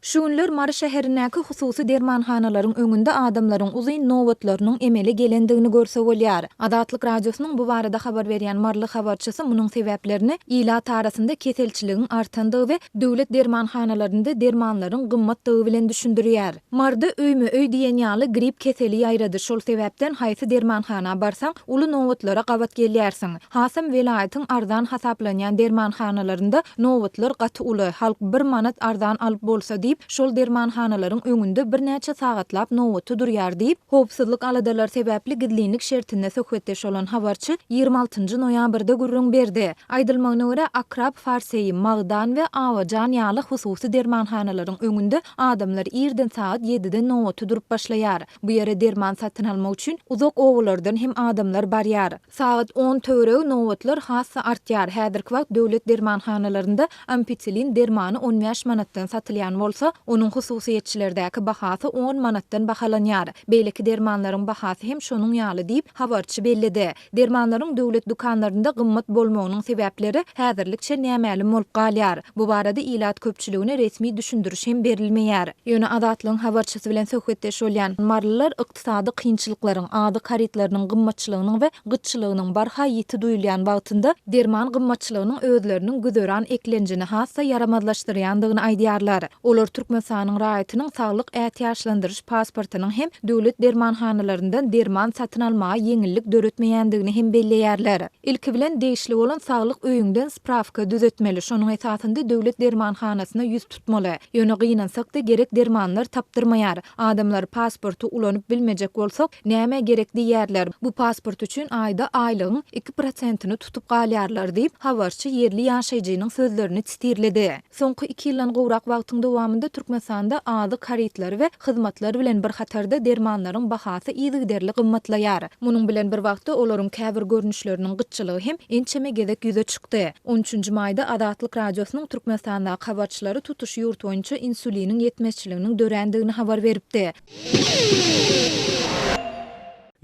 Şu günler Mary şäherindäki hususy dermanhanalaryň öňünde adamlaryň uzyn nobatlarynyň emele gelendigini görse bolýar. Azatlyk Radiosynyň bu barada habar berýän maryly habarçysy munuň sebäplerini ilat arasynda keselçiligiň artandygy we döwlet dermanhanalarynda dermanlaryň gymmatdygy bilen düşündirýär. Maryda öýme-öý diýen ýaly grip keseli ýaýrady, şol sebäpden haýsy dermanhana barsaň, uly nobatlara gabat gelýärsiň. Hasam welaýatyň arzan hasaplanýan dermanhanalarynda nobatlar gaty uly, halk bir manat arzan alyp bolsa diýip, şol dermanhanalaryň öňünde birnäçe sagatlap nobata durýar diýip, howpsuzlyk aladalary sebäpli gizlinlik şertinde söhbetdeş bolan habarçy 26 nji noýabrda gürrüň berdi. Aýdylmagyna görä, Akrap Farseýi, Magdan we Awajan ýaly hususy dermanhanalaryň öňünde adamlar irden sagat ýediden nobata durup başlaýar. Bu ýere derman satyn almak üçin uzak obalardan hem adamlar barýar. Sagat on töweregi nobatlar has-da artýar. Häzirki wagt döwlet dermanhanalarynda ampicillin dermany on bäş manatdan satylýan bolsa, onuň hususyýetçilerdäki bahasy on manatdan bahalanýar. Beýleki dermanlaryň bahasy hem şonuň ýaly diýip, habarçy belledi. Dermanlaryň döwlet dükanlarynda gymmat bolmagynyň sebäpleri häzirlikçe nämälim bolup galýar. Bu barada ilat köpçüligine resmi düşündiriş hem berilmeýär. Ýöne Azatlygyň habarçysy bilen söhbetdeş bolýan marylylar ykdysady kynçylyklaryň, azyk harytlarynyň gymmatçylygynyň we gytçylygynyň barha ýiti duýulýan wagtynda derman gymmatçylygynyň özleriniň güzeran eklenjini has-da ýaramazlaşdyrýandygyny aýdýarlar. Olar Türkmenistanyň raýatynyň saglyk ätiýaçlandyryş pasportynyň hem döwlet dermanhanalaryndan derman satyn almaga ýeňillik döretmeýändigini hem belleýärler. Ilki bilen degişli bolan saglyk öýüňden sprawka düzetmeli, şonuň esasynda döwlet dermanhanasyna ýüz tutmaly. Ýöne gynansak-da gerek dermanlar tapdyrmaýar. Adamlar pasporty ulanyp bilmejek bolsak, nämä gerek diýýärler. Bu pasport üçin aýda aýlygyň iki prosentini tutup galýarlar diýip, habarçy ýerli ýaşaýjynyň sözlerini sitirledi. Soňky iki ýyldan gowrak wagtyň dowamynda Türkmenistanda azyk harytlary we hyzmatlar bilen bir hatarda dermanlaryň bahasy yzygiderli gymmatlaýar. Munuň bilen bir wagtda olaryň käbir görnüşleriniň gytçylygy hem ençeme gezek ýüze çykdy. On üçünji maýda Azatlyk Radiosynyň Türkmenistandaky habarçylary tutuş ýurt boýunça insuliniň ýetmezçiliginiň dörändigini habar beripdi.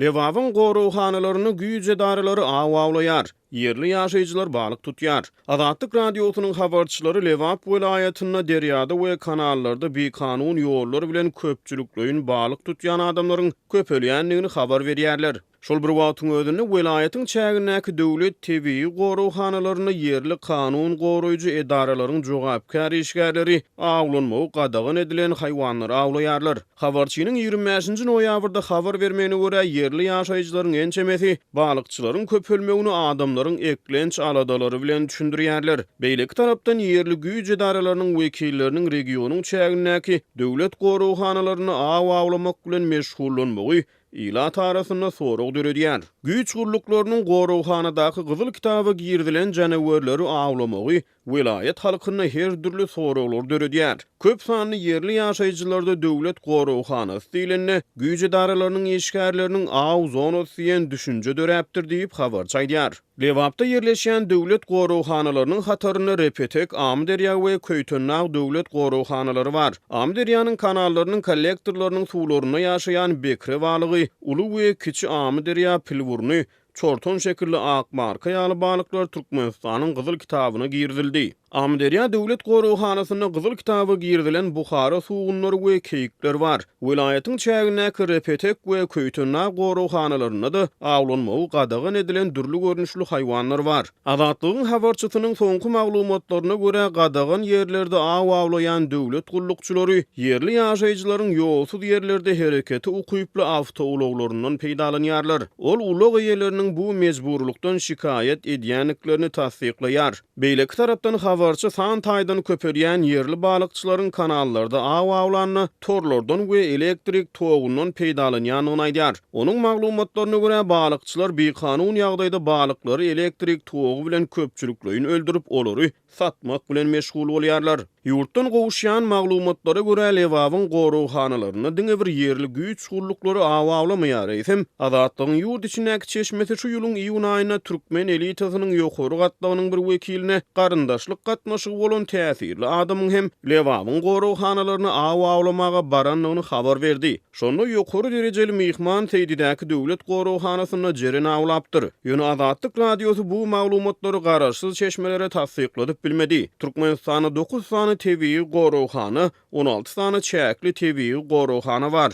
Lebabyň goraghanalarynda güýç edaralary aw awlaýar. Ýerli ýaşaýjylar balyk tutýar. Azatlyk Radiosynyň habarçylary Lebap welaýatynda derýada we kanallarda bikanun ýollar bilen köpçülikleýin balyk tutýan adamlaryň köpelýändigini habar berýärler. Şol bir wagtyň özünde, welaýatyň çägindäki döwlet tebigy goraghanalarynda ýerli kanun goraýjy edaralaryň jogapkär işgärleri awlanmagy gadagan edilen haýwanlary awlaýarlar. Habarçynyň 25 nji noýabrda habar bermegine görä, ýerli ýaşaýjylaryň ençemesi balykçylaryň köpelmegini adamlaryň eklenç aladalary bilen düşündirýärler. Beýleki tarapdan, ýerli güýç edaralarynyň wekilleriniň regionyň çägindäki döwlet goraghanalarynda aw awlamak bilen meşgullanmagy ilat arasynda sorag döredýär. Güýç gulluklarynyň goraghanadaky Gyzyl kitaba girizilen janawerleri awlamagy welaýat halkynda her dürli soraglary döredýär. Köp sanly ýerli ýaşaýjylarda döwlet goraghanasy diýlende, güýç edaralarynyň işgärleriniň aw zonasy diýen düşünje döräpdir diýip, habarçy aýdýar. Lebapda ýerleşýän döwlet goraghanalarynyň hatarynda Repetek, Amyderýa we Köýtendag döwlet goraghanalary bar. Amyderýanyň kanallarynyň kollektorlarynyň suwlarynda ýaşaýan bekre balygy, uly we kiçi Amyderýa pilburny, Çortan şekilli ak marka ýaly balyklar Türkmenistanyň Gyzyl kitabyna girizildi. Amyderýa döwlet goraghanasynda Gyzyl kitaba girizilen buhara sugunlary we keýikler bar. Welaýatyň çägindäki Repetek we Köýtendag goraghanalarynda-da awlanmagy gadagan edilen dürli görnüşli haýwanlar bar. Azatlygyň habarçysynyň soňky maglumatlaryna görä, gadagan ýerlerde aw awlaýan döwlet gullukçylary ýerli ýaşaýjylaryň ýolsuz ýerlerde herekete ukyply awtoulaglaryndan peýdalanýarlar. Ol ulag eýeleriniň bu mejburylykdan şikaýat edýändiklerini tassyklaýar. Beýleki tarapdan, habarçy san taýdan köpelýän ýerli balykçylaryň kanallarda aw awlanda torlardan we elektrik togundan peýdalanýandygyny aýdýar. Onuň maglumatlaryna görä, balykçylar bikanun ýagdaýda balyklary elektrik togy bilen köpçülikleýin öldürip, olary satmak bilen meşgul bolýarlar. Ýurtdan gowuşýan maglumatlara görä, Lebabyň goraghanalarynda diňe bir ýerli güýç gulluklary aw awlamaýar, eýsem, Azatlygyň ýurt içindäki çeşmesi şu ýylyň iýun aýynda türkmen elitasynyň ýokary gatlagynyň bir wekiline garyndaşlyk. gatnaşygy bolan täsirli adamyň hem Lebabyň goraghanalaryna aw awlamaga barandygyny habar berdi. Şonda ýokary derejeli myhman Seýdidäki döwlet goraghanasynda jeren awlapdyr. Ýöne Azatlyk Radiosy bu maglumatlary garaşsyz çeşmelere tassykladyp bilmedi. Türkmenistanda dokuz sany tebigy goraghana, 16 sany çäkli tebigy goraghana bar.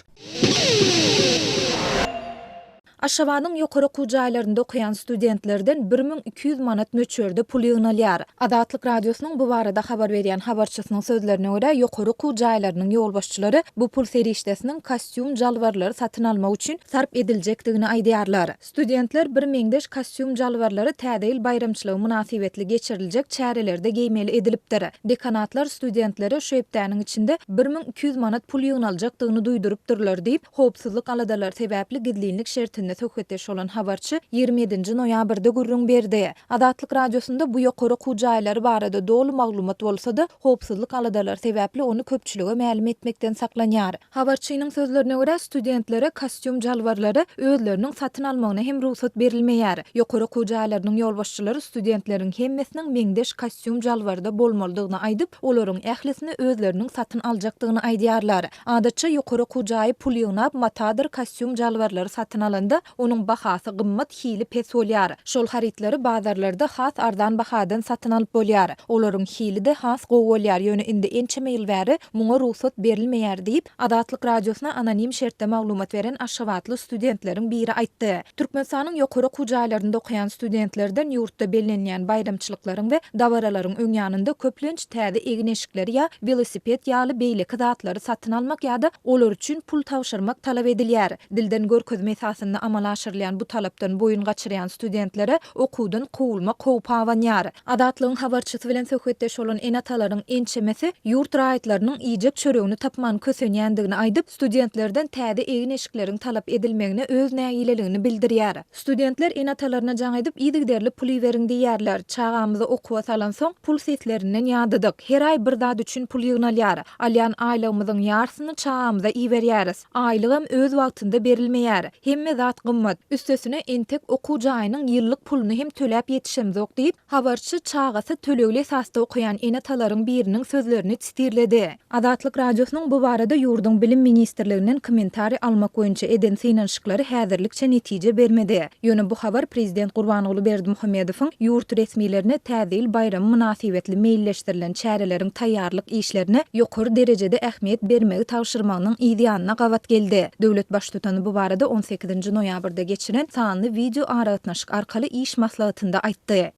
Aşgabadyň ýokary okuw jaýlarynda okaýan studentlerden 1200 manat möçberde pul ýygnalýar. Azatlyk Radiosynyň bu barada habar berýän habarçysynyň sözlerine görä, ýokary okuw jaýlarynyň ýolbaşçylary bu pul serişdesiniň kostýum-jalbarlary satyn almak üçin sarp ediljekdigini aýdýarlar. Studentler birmeňzeş kostýum-jalbarlary Täze ýyl baýramçylygy mynasybetli geçiriljek çärelerde geýmeli edilipdir. Dekanatlar studentlere şu hepdäniň içinde 1200 manat pul ýygnaljakdygyny duýdurypdyrlar diýip, howpsuzlyk aladalary sebäpli gizlinlik şertinde söhbetdeş bolan habarçy 27 nji noýabrda gürrüň berdi. Azatlyk Radiosynda bu ýokary okuw jaýlary barada doly maglumat bolsa-da, howpsuzlyk aladalary sebäpli ony köpçülige mälim etmekden saklanýar. Habarçynyň sözlerine görä, studentlere kostýum-jalbarlary özleriniň satyn almagyna hem rugsat berilmeýär. Ýokary okuw jaýlarynyň ýolbaşçylary studentleriň hemmesiniň meňzeş kostýum-jalbarda bolmalydygyny aýdyp, olaryň ählisini özleriniň satyn aljakdygyny aýdýarlar. Adatça, ýokary okuw jaýy pul ýygnap, matadyr kostýum-jalbarlary satyn alanda, onuň bahasy gymmat, hili pes bolýar. Şol harytlary bazarlarda has arzan bahadan satyn alyp bolýar. Olaryň hili-de has gowy bolýar, ýöne indi ençeme ýyl bäri muňa rugsat berilmeýär diýip, Azatlyk Radiosyna anonim şertde maglumat beren aşgabatly studentleriň biri aýtdy. Türkmenistanyň ýokary okuw jaýlarynda okaýan studentlerden ýurtda bellenilýän baýramçylyklaryň we dabaralaryň öň ýanynda köplenç täze egin-eşikleri ýa welosiped ýaly beýleki zatlary satyn almak ýa-da olar üçin pul tabşyrmak talap edilýär. Dilden görkezme esasynda amala aşyrylýan bu talapdan boýun gaçyrýan studentlere okuwdan kowulmak howpy abanýar. Azatlygyň habarçysy bilen söhbetdeş bolan ene-atalaryň ençemesi ýurt raýatlarynyň iýjek çöregini tapman kösenýändigini aýdyp, studentlerden täze egin-eşikleriň talap edilmegine öz nägileligini bildirýär. Studentler ene-atalaryna jaň edip, yzygiderli pul iberiň diýýärler. Çagamyzy okuwa salansoň, pul seslerinden ýadadyk. Her aý bir zat üçin pul ýygnalýar. Alýan aýlygymyzyň ýarsyny çagamyza iberýäris. Aýlygam öz wagtynda berilmeýär. Hemme zat gymmat. Üstesine, entek okuw jaýynyň ýyllyk puluny hem töläp ýetişemzok diýip, habarçy çagasy tölegli esasda okaýan ene-atalaryň biriniň sözlerini sitirledi. Azatlyk Radiosynyň bu barada ýurduň Bilim ministrliginden kommentariý almak boýunça eden synanyşyklary häzirlikçe netije bermedi. Ýöne bu habar prezident Gurbanguly Berdimuhamedowyň ýurt resmilerine Täze ýyl baýramy mynasybetli meýilleşdirilen çäreleriň taýýarlyk işlerine ýokary derejede ähmiýet bermegi tabşyrmagynyň yz ýanyna gabat geldi. Döwlet Baştutany bu barada on sekizinji noýabrda geçiren sanly wideoaragatnaşyk arkaly iş maslahatynda aýtdy.